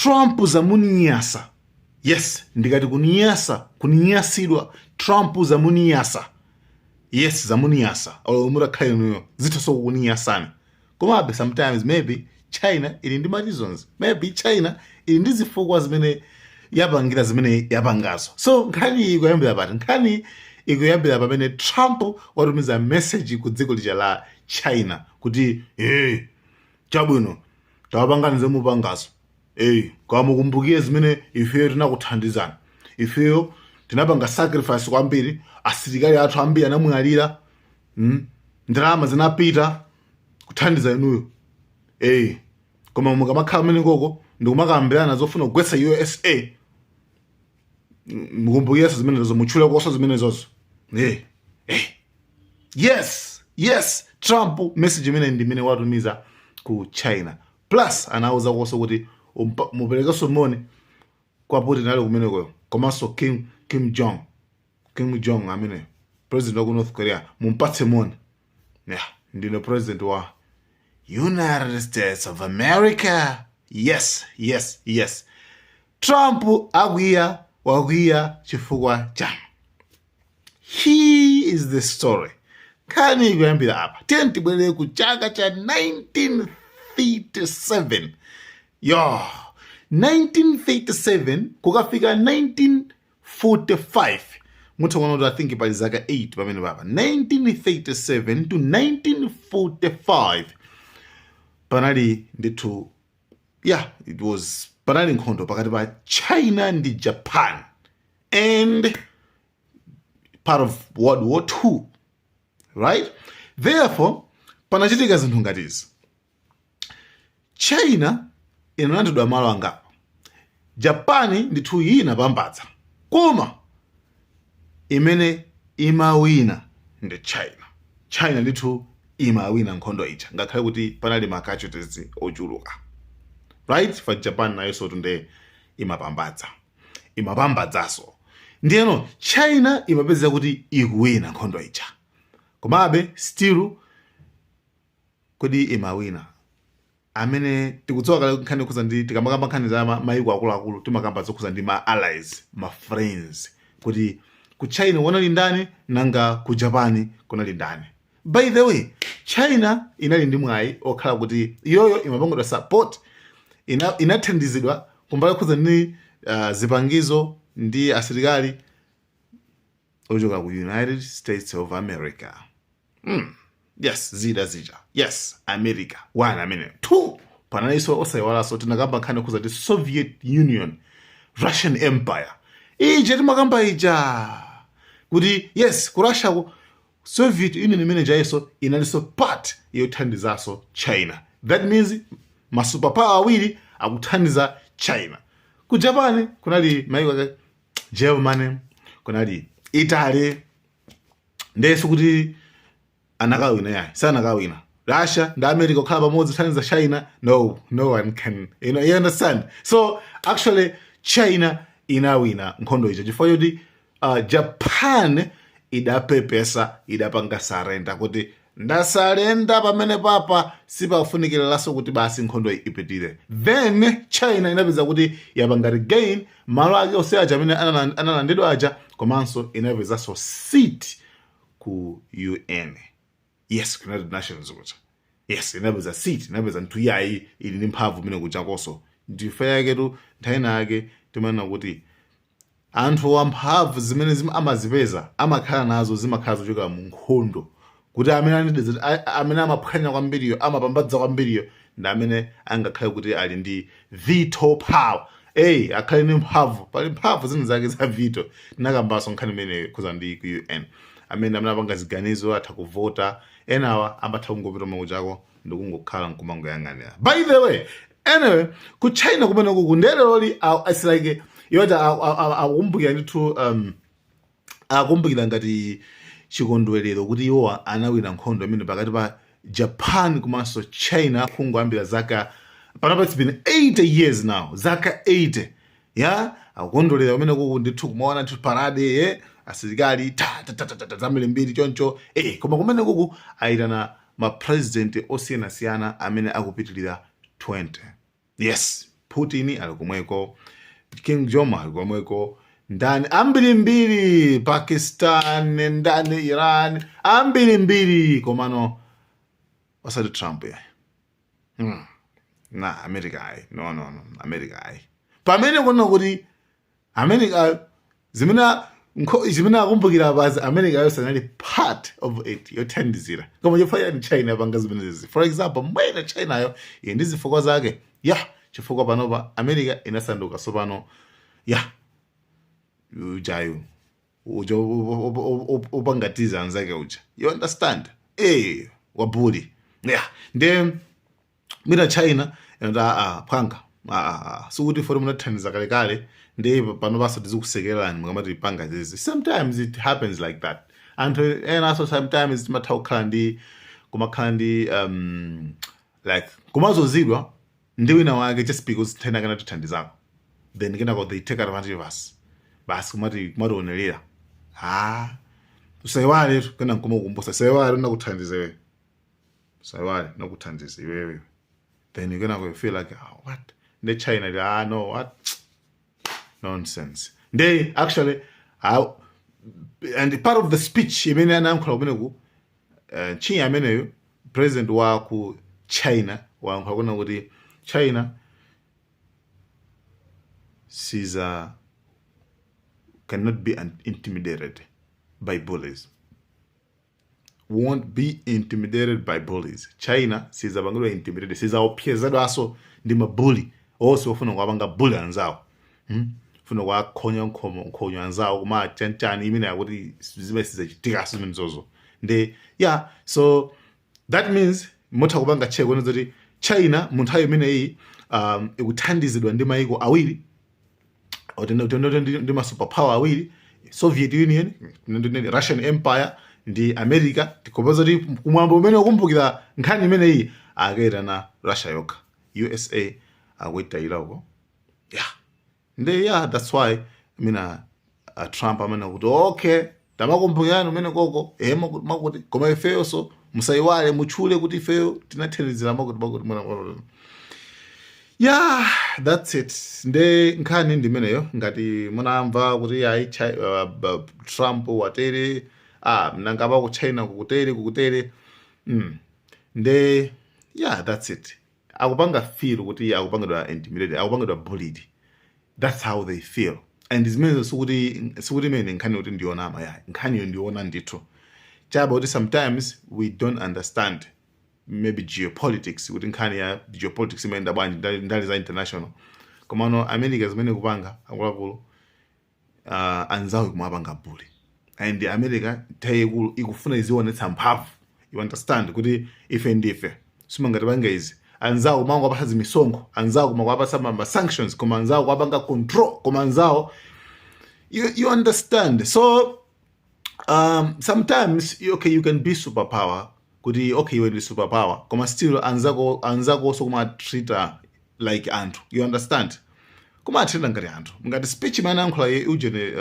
Trump zamuniyasa. Yes, ndikati kuniyasa, kuninyasidwa. Trump zamuniyasa. Yes, zamuniyasa. Olo mutakhala inuyo, zitha kukuniyasani. Komabe sometimes maybe China ili ndi ma reasons, maybe China ili ndi zifukwa zimene yapangira zimene yapangazo. So nkhani iyi ikuyambira pati? Nkhani ikuyambira pamene Trump watumiza message ku dziko lija la China kuti, "Hey, chabwino, tawapangani zemupangazo. Hey, koma mukumbukire zimene ifeyo tinakuthandizani. Ifeyo tinapanga sacrifice kwambiri, asilikali athu ambiri anamwalira, Ndalama zinapita kuthandiza inuyo. Hey, koma mukamakhala mmene koko ndikumakambirana zofuna kugwetsa USA, mukumbukirenso zimenezozo, mutchule koso zimenezozo." Hey, hey. Yes, Trump message imene ndi imene watumiza ku China. Plus anawuza konso kuti muperekenso moni kwa Putin ali kumenekoyo, komanso Kim Jong amene president wa ku North Korea, mumpatse moni. Yeah, ndine president wa United States of America. Yes. Trump akwiya, wakwiya chifukwa chani? Here is the story. Nkhani ikuyambira apa. Tiye tibwerere ku chaka cha 1937. Yo, 1937 kukafika 1945, mutha kuona kuti I think pali zaka 8 pamene papa. 1937 to 1945 panali ndithu, yeah, it was, panali nkhondo pakati pa China ndi Japan and part of World War II, right? Therefore panachitika zinthu ngatizi: China inalandidwa malo angapo, Japan ndithu inapambadza, koma imene imawina ndi China. China ndithu imawina nkhondo ija, ngakhale kuti panali ma casualties ochuluka, right? For Japan nayonso tunde imapambadza, imapambadzanso. Ndiyeno China imapeza kuti ikuwina nkhondo ija, komabe still kodi imawina? Amene tikudziwa kale nkhani yokhuza ndi, tikamakamba nkhani za mayiko akuluakulu, timakamba zokhuza ndi ma allies, ma friends, kuti ku China kunali ndani, nanga ku Japan kunali ndani? By the way, China inali ndi mwayi okhala kuti iyoyo imapangidwa support, inathandizidwa kumbali yokhuza ndi zipangizo ndi asilikali ochoka ku United States of America. Yes, zida zija. Yes, America one amene. Two, panalinso, osayiwalanso, tinakamba nkhani yokhuza ndi Soviet Union, Russian Empire ija. Timakamba ija kuti yes, ku Russia ku Soviet Union imene jayenso inalinso part yothandizanso China. That means ma superpower awiri akuthandiza China. Ku Japan kunali maiko ake, Germany, kunali Italy. Ndeso kuti anakawina? Yayi, sanakawina. Russia ndi America kukhala pamodzi kuthandiza China, no, no one can, you understand? So actually China inawina nkhondo ija chifukwa choti Japan idapepesa, idapanga surrender kuti ndasurrender pamene papa, sipafunikiraso kuti basi nkhondo ipitire. Then China inapeza kuti yapanga regain malo ake onse aja amene analandidwa aja, komanso inapezanso seat ku UN. Yes, United Nations kuja. Yes, inapeza seat, inapeza nthu yayi, ili ndi mphamvu imene kujakonso. Ndife yaketu nthawi yake timanena kuti anthu amphamvu zimene amazipeza, amakhala nazo, zimakhala zochokera mu nkhondo, kuti amene amene amaphwanya kwambiriyo, amapambadza kwambiriyo, ndi amene angakhale kuti ali ndi veto power. Ey, akhale ndi mphamvu. Pali mphamvu zina zake za veto. Tinakambanso nkhani imeneyo khuza ndi ku UN, amene apanga ziganizo, atha kuvota, enawa amatha kungopita makuchako ndikungokhala nkumangoyang'anira. By the way, anyway, ku China kumene kuku ndeleloli, it's like iwata akukumbukira ndithu, akukumbukira ngati chikondwerero kuti iwowa anawina nkhondo imene pakati pa Japan komanso China. Kungoyambira zaka panopa, it's been 80 years now, zaka 80 ya akukondwerera kumene kuku ndithu, kumaona ndithu parade ye asilikali ta ta ta ta ta zambirimbiri choncho. Koma kumene kuku ayitana ma president osiyanasiyana amene akupitilira 20. Yes, Putin ali komweko, King Jong ali komweko, ndani ambirimbiri, Pakistan ndani, Iran ambirimbiri, komano osati Trump yayi. Na America ayi, no, no, no, America ayi. Pamene kuona kuti America zimene akumbukira pazi, America yonse anali part of it yothandizira, koma chifukwa chani China yapanga zimenezi? For example, mwene Chinayo ili ndi zifukwa zake ya chifukwa panopa America inasanduka sopano ya ujayu uja upangatiza anzake uja, you understand, wabully. Yeah, nde mwina China inati, "Aa, phwanga, aa, sikuti foti munathandiza kalekale, ndi pano basa tizikusekerani mukamati panga zizi." Sometimes it happens like that. Anthu enaso sometimes timatha kukhala ndi kumakhala ndi like kumazozidwa ndi wina wake just because tena kana tithandizako, then kenako they take advantage of us basi, kumationelera, "Ah, usaiwale." Kena nkumakukumbusa, "Usaiwale nakuthandiza iwe, usaiwale nakuthandiza iwewe." Then you're gonna go feel like, "Oh, what?" The China, "Ah, no, what nonsense." They actually, and part of the speech imene anayankhula kumeneku, Chi ameneyo president wa ku China wayankhula kuna kuti China siza cannot be intimidated by bullies, won't be intimidated by bullies. China sizapangidwa intimidated, sizaopsezedwanso ndi mabully onse ofuna kuwapanga bully anzawo, Funa kuwakhonya nkhomo nkhonyo anzawo kuma chanchani imene yakuti zimene sizachitikaso zimenezozo. Ndi yeah, so that means mutha kupanga check kuona kuti China mu nthawi imeneyi ikuthandizidwa ndi maiko awiri, ndi ma superpower awiri, Soviet Union ndi Russian Empire ndi America. Tikopeza kuti kumwambo umene ukumbukira nkhani imeneyi akayitana Russia yokha, USA akuitayira uko. Yeah, ndi yeah, that's why mina Trump amene kuti, "Okay, tamakumbukirani umene koko makuti makuti, koma ifeyonso musayiwale, mutchule kuti ifeyo tinathandizira makuti makuti mwana." Yeah, that's it. Nde nkhani ndimeneyo. Ngati munamva kuti ayi, Trump watere, ah, nangapa ku China kukutere kukutere, Nde yeah, that's it. Akupanga feel kuti akupangidwa intimidated, akupangidwa bullied. That's how they feel. And zimenezo sikuti imene nkhani kuti ndionama yayi, nkhaniyo ndiona ndithu chabe kuti sometimes we don't understand maybe geopolitics, kuti nkhani ya geopolitics imayenda bwanji, ndali za international. Komano America zimene kupanga, akuluakulu, anzawo kumapanga bully, and America nthawi ikulu ikufuna izionetsa mphamvu, you understand, kuti ife ndife, simangatipange izi. Anzawo kumangowapasa zimisonkho, anzawo kumakuwapasa ma sanctions, koma anzawo kuwapanga control, koma anzawo, you understand. So sometimes, okay, you can be superpower, kuti okay, iwe ndi superpower, koma still anzako also kumatreata like anthu, you understand, kumatreata ngati anthu. Ngati speech imene anayankhula ye ujene,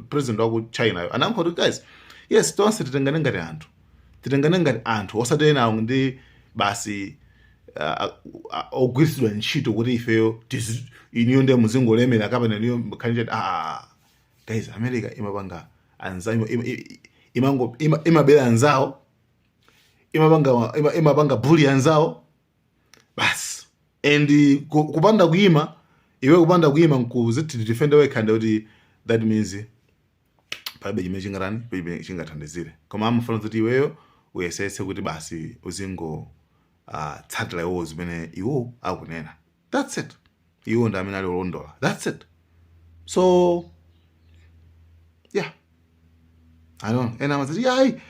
president wa ku China anayankhula kuti, "Guys, yes, tonse titengane ngati anthu, titengane ngati anthu, osati enawo ndi basi ogwiritsidwa ntchito kuti ifeyo iniyo ndiye muzingolemera kapena iniyo mkhanjeni." Ah guys, America imapanga anza imabera anzawo, imapanga bully anzawo basi. And kupanda kuyima iwe, kupanda kuyima nkuziti defend wekha, kuti that means palibe chimene chingatani, palibe chingathandizire. Koma amafuna kuti iweyo uyesetse kuti basi uzingo tsatira iwo zimene iwo akunena. That's it. Iwo ndi amene ali olondola. That's it. So yeah, I don't know. Ena amazati, "Yayi,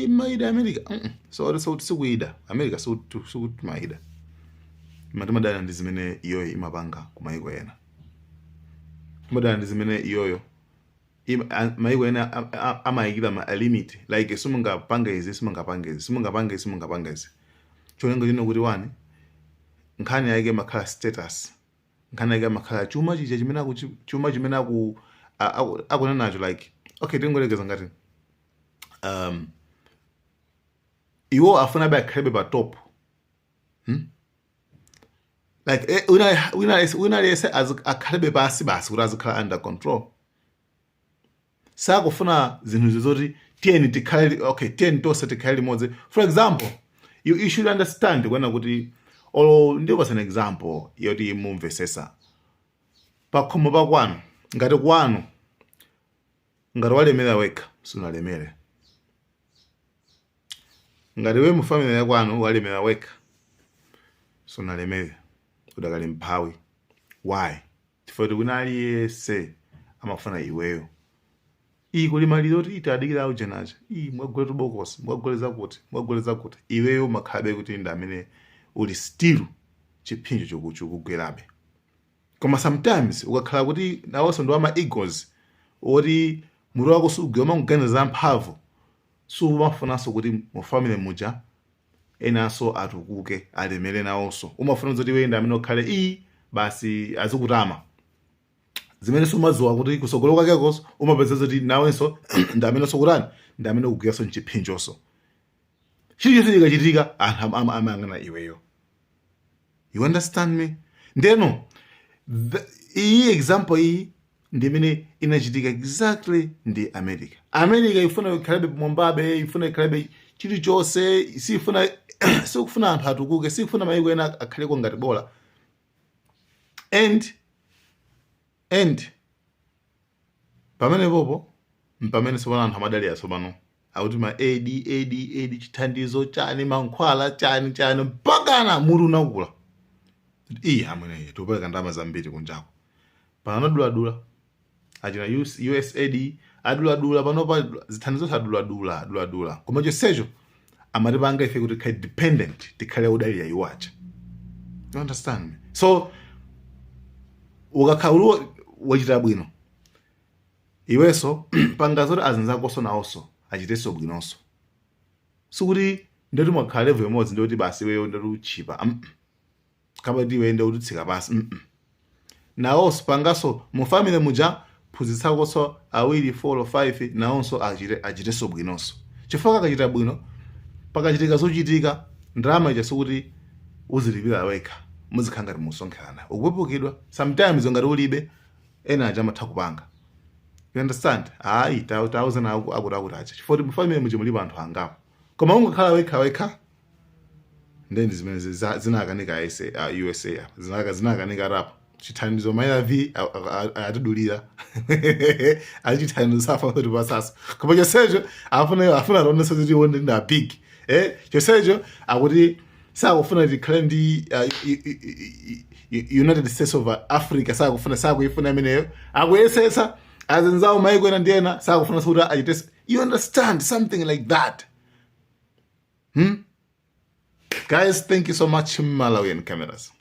maida America." So so sikuida America, sikuti maida timadana ndi zimene iyoyo imapanga ku maiko ena, timadana ndi zimene iyoyo maiko ena amayikira ma limit, like simungapanga izi, simungapanga izi, simungapanga izi, simungapanga izi. Cholinga chino kuti wani, nkhani yake makhala status, nkhani yake makhala chuma chija chimene aku chuma chimene akunena nacho. Like okay, tingolekeza ngati iwo afuna abe akhalebe pa top, Like wina aliyense akhalebe pasi basi kuti azikhala under control. Sakufuna zinthu zoti tiyeni tikhale, okay, tiyeni tonse tikhale limodzi. For example, you should understand kwena kuti, olo ndipasa an example yoti mumvesesa. Pakhomo pakwanu, ngati kwanu, ngati walemera wekha, sunalemere. Ngati we mu family yakwanu walemera wekha, sunalemere, udakali mphawi. Why? Chifukwa kuti wina aliyense amafuna iweyo. Iyi kuli maliro oti iti adikira aujenacha, iyi mwagule tubokosi, mwagule zakuti, mwagule zakuti, iweyo umakhalabe kuti ndi amene uli still chiphinjo chikugwerabe. Koma sometimes ukakhala kuti nawonso ndi wama egos, oti mutu wako sugwira, umangoganiza mphamvu, sumafunanso kuti mu family muja enanso atukuke, alemere nawonso. Umafuna zoti iwe ndi amene ukhale iyi basi, azikutama. Zimene sumadziwa kuti kusogolo kwakekonso umapeza zoti nawenso ndi amenenso kutani, ndi amene ukugwiranso mchiphinjonso. Chilichonse chikachitika, anthu amayang'ana iweyo. You understand me? Ndeno iyi example iyi ndi imene inachitika exactly ndi America. America ifuna ikhalebe pamwambabe, ifuna ikhalebe chilichonse, sifuna, sikufuna anthu atukuke, sikufuna mayiko ena akhaleko ngati bola. And pamenepopo mpamene tsopano anthu amadalira tsopano akuti ma aid, aid, aid, chithandizo chani, mankhwala chani chani, mpakana mutu unakula. Iyi amwene tikupereka ndalama zambiri kunjako pano, aduladula achina USAID, aduladula panopa zithandizo, aduladula, aduladula. Koma chonsecho amatipanga ife kuti tikhale dependent, tikhale udalira iwacha. You understand me? So ukakhala uli wachita bwino iwenso, panga zoti azinzakonso nawonso achitenso bwinonso. Sikuti ndoti mwakhala level imodzi ndoti basi iweyo ndoti utchipa, kapati iwe ndoti utsika pasi. Nawonso pangaso mu family muja, phunzitsakonso awiri, 4, 5, nawonso achite, achitenso bwinonso, chifukwa akachita bwino, pakachitika zochitika, ndalama ija sikuti uzilipira wekha, muzikhala ngati musonkherana. Ukupepukidwa sometimes ngati ulibe, ena aja amatha kupanga. You understand? Hayi, tauzana akuti akuti acha, chifukwa kuti mu family muja mulipo anthu angapo. Koma ungakhala wekha wekha, ndi zimene zinakanika USA apa. Zinakanika rapo chithandizo ma ARV atidulira, achithandizo safuna kuti pasasa. Koma chonsecho afuna ationese kuti iwo ndi na big, eh. Chonsecho akuti sakufuna tikhale ndi United States of Africa, sakufuna, sakuifuna imeneyo. Akuyesetsa azinzawo maiko ena ndi ena, sakufuna kuti achite. You understand? Something like that. Guys, thank you so much. Malawian Cameras.